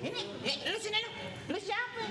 Ini, lu sini lu. Lu siapa?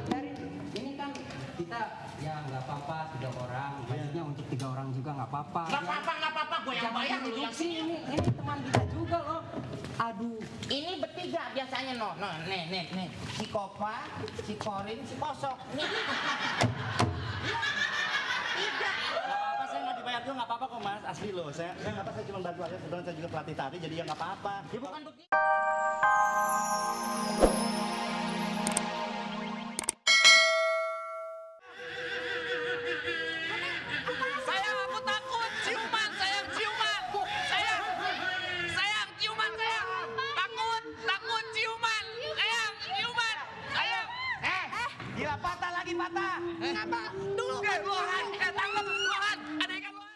Dari ini kan kita ya nggak apa-apa 3 orang. Maksudnya untuk 3 orang juga nggak apa-apa. Nggak apa-apa, gue yang Jangan bayar lu yang reduksi, sini. ini teman kita juga loh. Aduh, Ini bertiga biasanya no, nih. Si Kopa, si Korin, si Kosok. Nih. Tiga. Gak apa-apa, saya mau dibayar juga nggak apa-apa kok mas, asli loh. Saya nggak apa, saya cuma bantu aja. Kebetulan saya juga pelatih tari, jadi ya nggak apa-apa. Ya bukan begitu. Sayang, aku takut. Ciuman, sayang, ciuman. Sayang, ciuman, sayang. Takut, ciuman. Sayang, ciuman. Sayang. Gila, patah lagi, patah. Ngapa? Dulu kan luahan. Tangkap luahan. Ada ikan luahan.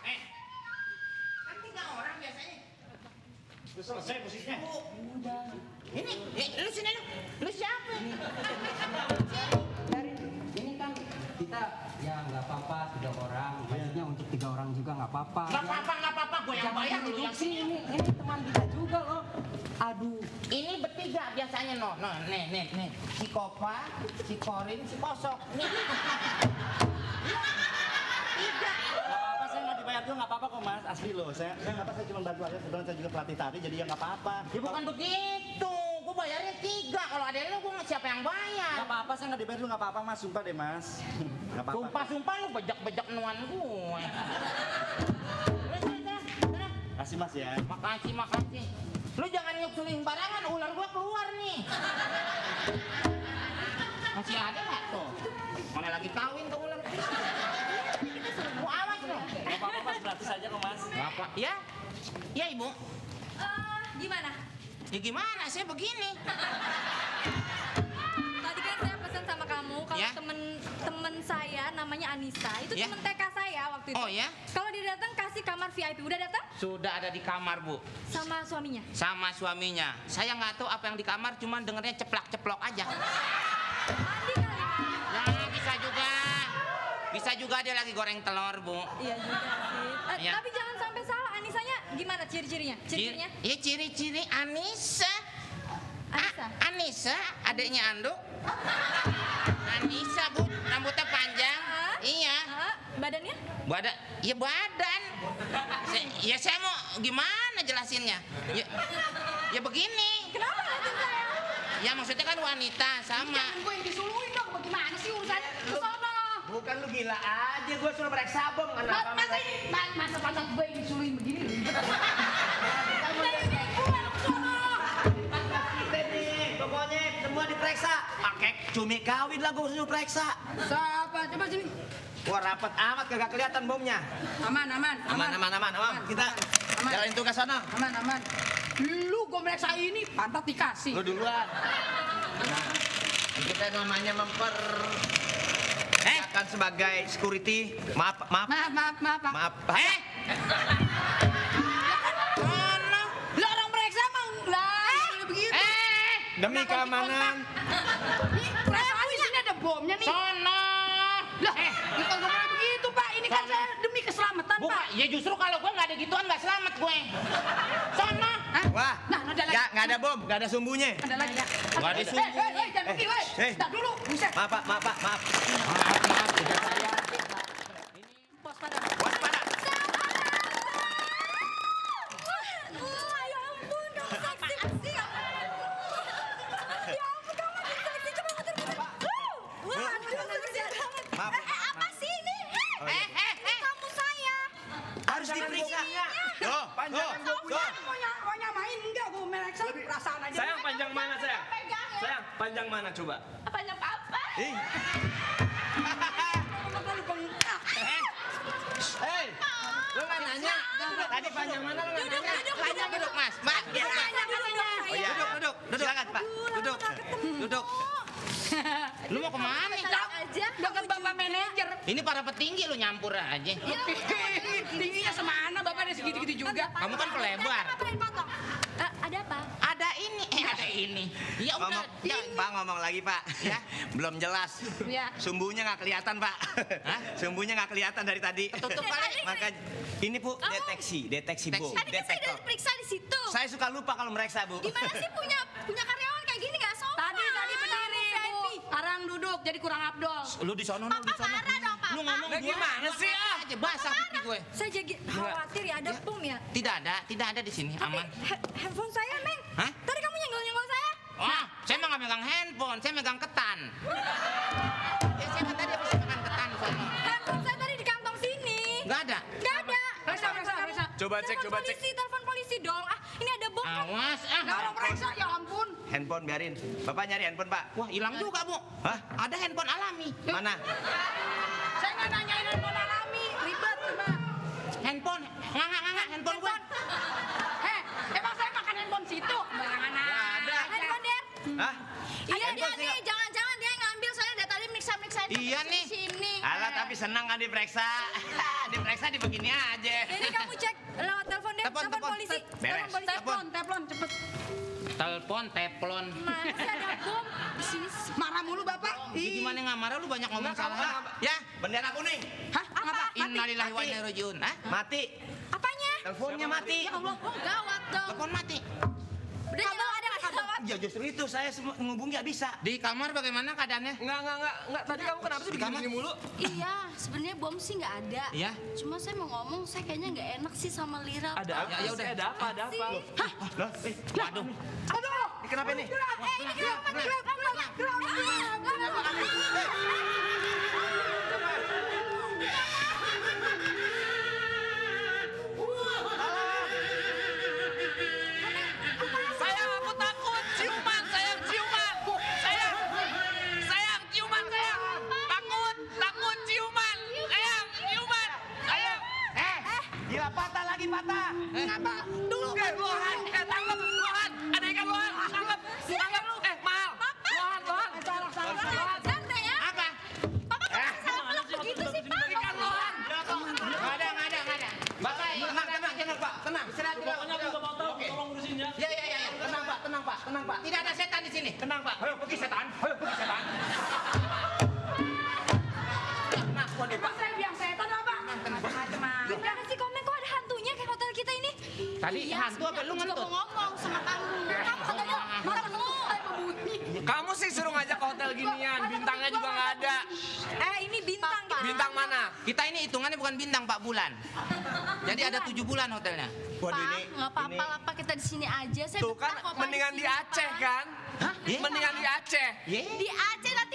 Kan 3 orang biasanya. Udah selesai musiknya. Ini, lu sini lu. Lu siapa? dari ini kan kita ya nggak apa-apa 3 orang. Maksudnya untuk 3 orang juga nggak apa-apa. Nggak apa-apa, gue yang Jangan bayar lu yang reduksi, sini. ini teman kita juga loh. Aduh, Ini bertiga biasanya no, nih. Si Kopa, si Korin, si Kosok. Nih. Tiga. Gak apa-apa, saya mau dibayar juga nggak apa-apa kok mas, asli loh. Saya nggak apa, saya cuma bantu aja. Kebetulan saya juga pelatih tari, jadi ya nggak apa-apa. Ya bukan begitu. Gue bayarnya 3. Kalau ada lu, gue siapa yang bayar? Gak apa-apa, saya nggak dibayar juga nggak apa-apa mas, sumpah deh mas. Nggak apa-apa. Sumpah lu bejak-bejak nuan gue. Sana. Kasih mas ya. Makasih. Lu jangan nyusulin barangan, ular gua keluar nih. Masih ada nggak tuh? Mana lagi kawin tuh ular? Mau awas lu. Gak apa-apa mas, gratis aja kok mas. Apa? Ya? Ya ibu. Gimana? Ya gimana? Saya begini. Tadi kan saya pesan sama kamu kalau Ya. temen saya namanya Anissa. Itu Ya. temen TK saya waktu itu. Oh ya? Kalau dia datang kasih kamar VIP. Udah datang? Sudah ada di kamar bu. Sama suaminya. Sama suaminya. Saya nggak tahu apa yang di kamar, cuman dengernya ceplak-ceplok aja. Mandi kali. Ya bisa juga dia lagi goreng telur bu. Iya juga sih. Ya. Tapi jangan sampai salah. Anisanya gimana ciri-cirinya? Ciri-cirinya? Ya ciri-ciri Anissa. Anissa. Anissa, adiknya Anduk. Anissa bu, rambutnya panjang. Hah? Iya. Hah? Badannya? Badan. Saya mau gimana jelasinnya? Ya begini. Kenapa ngeliatin saya? Ya maksudnya kan wanita sama. Gue yang disuluin dong. Bagaimana sih urusannya? Kesana. Bukan lu gila aja, gue suruh meriksa bom kenapa Masa pantat gue yang disuluin begini? kita nih, pokoknya semua diperiksa. Pakai cumi kawin lah gue suruh periksa. Siapa? Coba sini. Wah, rapat amat kagak kelihatan bomnya. Aman. Kita Aman. jalanin tugas sana. Aman. Lu gue mereksa ini pantat dikasih. Lu duluan. Nah, kita namanya akan sebagai security. Maaf. Maaf. Lah orang mereksa emang lah begitu. Demi keamanan. Nih, perasaan di sini ada bomnya nih. Sono. Lah, bukan gue bilang begitu Pak. Ini kan saya demi keselamatan Bukan, Pak. ya justru kalau gue nggak ada gituan nggak selamat gue. Sono. Hah? Wah. Nah, ada lagi. Nggak ada bom, nggak ada sumbunya. Ada lagi. Nggak ada sumbu. Jangan pergi, woi. Stop dulu. Buset. Maaf, Pak. Maaf, tugas saya. Pos pada. Waspada. Ya ampun, kamu seksi sih. Ya ampun, kamu makin seksi. Coba muter-muter. Wah, aduh, seksi banget. Maaf. Apa sih ini? Kamu saya. Harus diperiksa. Tuh. Mau nyamain enggak gue mereksa perasaan aja. Sayang, panjang mana sayang? Pegang ya. Sayang, panjang mana coba? Apanya papa? Ih. Hei, lu nggak nanya? Tadi panjang mana lu nggak nanya? Tanya duduk mas, Mbak. Oh iya. Duduk. Silakan, Pak. Duduk. Lu mau kemana? Aja. Dekat bapak manajer. Ini para petinggi lu nyampur aja. Tingginya semana bapak ada segitu-gitu juga. Kamu kan pelebar. Ngapain potong? Ada apa? Ada ini. Ya udah. Pak ngomong lagi, Pak. Ya, belum jelas. Ya. Sumbunya nggak kelihatan, Pak. Hah? Sumbunya nggak kelihatan dari tadi. Tutup kali. Maka ini Bu, deteksi bom, Tadi kan saya detektor. udah periksa di situ. Saya suka lupa kalau meriksa, Bu. Gimana sih punya karyawan kayak gini nggak sopan? Tadi berdiri Bu. Sekarang duduk jadi kurang abdol. Lu di sono, Papa marah dong, Papa. Lu ngomong Lah, gimana sih, ah? aja basah pipi gue. Saya jadi khawatir ya ada bom ya. Tidak ada di sini, aman. Handphone saya, Meng. Hah? Tadi kamu nyenggol-nyenggol saya. Wah, saya mah nggak megang handphone, saya megang ketan. Ya saya kan tadi habis megang ketan sono. Handphone saya tadi di kantong sini. Nggak ada. Nggak ada. Periksa. Coba cek. Telepon polisi dong. Ah, ini ada bom kan? Awas, Nah, orang periksa ya ampun. Handphone biarin. Bapak nyari handphone, Pak. Wah, hilang juga, Bu. Hah? Ada handphone alami. Mana? Saya nggak nanyain handphone alami. Ribet Pak. Handphone, nganga handphone gue. Emang saya makan handphone situ? Barangan ada. Handphone Der. Hah? Iya dia Handphone nih, jangan-jangan dia yang ngambil soalnya dari tadi miksa-miksa Iya nih. sini. Alah, tapi senang kan diperiksa. Diperiksa di begini aja. Jadi kamu cek lewat telepon Der, Telepon, telepon telepon. polisi. Beres. Telepon polisi. Teplon cepet. Telepon, teplon. Mana sih ada bom di sini? Marah mulu Bapak. Ya, gimana nggak marah lu banyak ngomong salah. Ya, bendera kuning. Hah? Ngapa? Innalillahi wa inna ilaihi rajiun. Hah? Mati. Apanya? Teleponnya mati. Ya Allah, oh gawat dong. Telepon mati. Udah nyala ada gawat. Ya justru itu saya ngubung nggak bisa. Di kamar bagaimana keadaannya? Enggak. Tadi kamu kenapa sih begini mulu? Iya, sebenarnya bom sih nggak ada. Iya. Cuma saya mau ngomong, saya kayaknya nggak enak sih sama Lira. Ada apa? Ya udah. Ada apa? Loh, Waduh. Aduh. kenapa ini? Ini gelap. Sayang, aku takut. Ciuman, sayang, ciuman. Sayang, ciuman, sayang. Takut, ciuman. Sayang, ciuman. Sayang. Gila patah lagi patah. Ngapa? Lohan, tangkap, lohan. Ada ikan lohan, tangkap. Mal. Lohan. Santai ya. Apa? Papa kok salah begitu sih, Pak? Ikan lohan. Nggak ada. Bapak, tenang, Pak. Tenang. Istirahat dulu. Pokoknya aku nggak mau tahu, tolong urusin ya. Ya. Tenang, Pak. Tidak ada setan di sini. Tenang, Pak. Ayo pergi setan. Emang saya biang setan apa? Macam-macam. Gimana sih komen kok ada hantunya kayak hotel kita ini? Tadi hantu apa lu Juga ngentut? mau ngomong sama kamu. Kamu katanya ketemu. Kamu sih suruh ngajak ke hotel ginian, bintangnya juga nggak ada. Ini bintang. Bintang mana? Kita ini hitungannya bukan bintang, Pak, bulan. Jadi ada 7 bulan hotelnya. Waduh Pak, ini. nggak apa-apa lah Pak, kita di sini aja. Saya Tuh kan, betah kok, Pak, mendingan di sini, Aceh Pak. kan? Hah? Mendingan di Aceh. Ye? Di Aceh lah